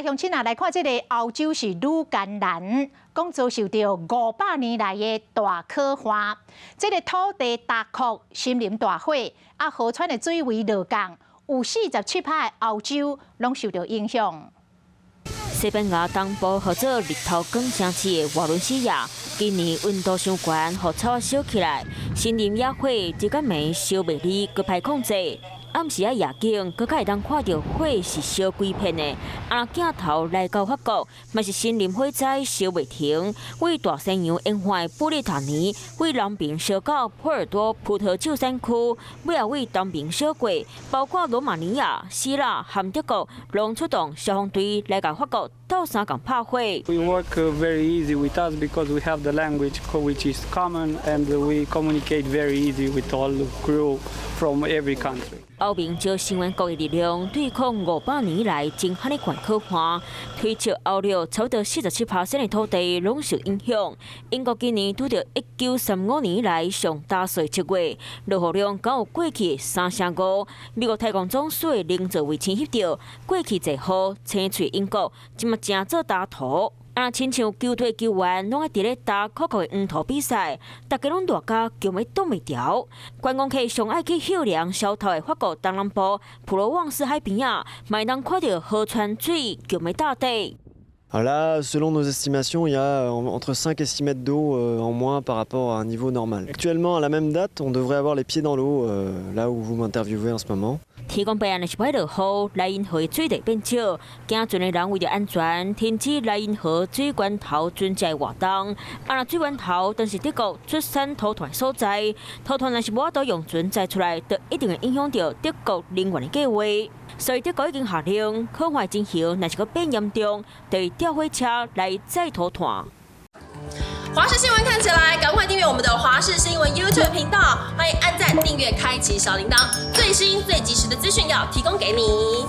鄉親啊，來看這个歐洲是愈艱難，講遭受著500年來的大洘旱，這个土地乾涸，森林大火，啊河川的水位落降，有47趴的歐洲攏受著影響。西班牙東部號做日頭光城市的瓦倫西亞，今年溫度傷懸，予草燒起來，森林野火這個暝燒袂離，閣歹控制。暗時仔夜景，閣較會當看著火是燒規片的。啊，鏡頭來到法國，嘛是森林火災燒袂停。位大西洋沿岸的布列塔尼，位南邊燒到波爾多葡萄酒產區，尾仔位東邊燒過，包括羅馬尼亞、希臘和德國，攏出動消防隊來共法國鬥相共拍火。 We work very easy with us because we have the language which is common and we communicate very easy with all crew from every country. 歐盟招成員國的力量對抗500年來真罕的懸洘旱，推測歐陸差不多47% 的土地攏受影響。英國今年拄著1935年來上焦燥7月，落雨量敢有過去三成五。美國太空總署的人造衛星翕著過去濟雨，青翠英國，這馬成做焦土。啊，親像球隊球員攏愛佇咧焦洘洘的黃土比賽，逐家攏熱甲強欲擋袂牢。觀光客上愛去歇涼消透的法國東南部普羅旺斯海邊仔，嘛會當看著河川水強欲打底。 Là, selon nos estimations, il y a entre 5 et 6 mètres d'eau en moins par rapport à un niveau normal. Actuellement, à la même date, on devrait avoir les pieds dans l'eau, là où vous m'interviewez en ce moment. 天公伯若是欲落雨，萊茵河的水就變少，行船的人為著安全，停止萊茵河水源頭船隻的活動。啊，若水源頭當是德國出產塗炭的所在，塗炭若是無法度用船載出來，就一定會影響著德國能源的計劃。所以德國已經下令，洘旱情形若是閣變嚴重，就會調火車來載塗炭。華視新聞看起來，趕快訂閱我們的華視新聞 YouTube 頻道，歡迎按讚、訂閱、開啟小鈴鐺，最新最及時的資訊要提供給你。